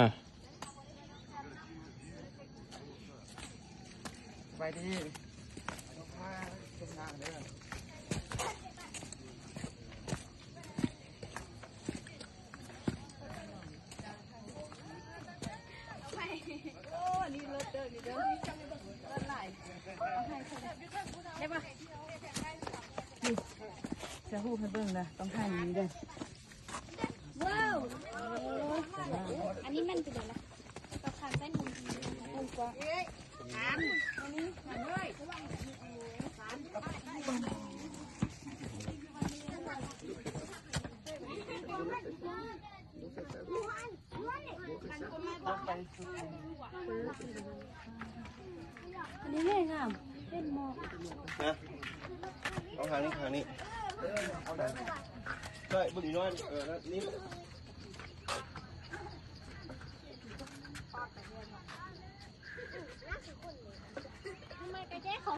ອ່ະ ສະບາຍດີ ເດີນທາງເດີ. ຖ່າຍຮູບໃຫ້ເບິ່ງນະ ຕ້ອງຖ່າຍນີ້ເດີ. ວ້າວ ອັນນີ້ມັນເປັນຫຍັງລະ? ປາກຄານໃຊ້ໜູ ໜູກວ່າ ອັນນີ້ແຮງງາມ ເຫັນໝໍກ ນະ ເອົາທາງນີ້ ທາງນີ້ ເອີ ເອົາໄດ້ ຊ່ອຍເບິ່ງອີກໜ້ອຍ ເອີ ນີ້.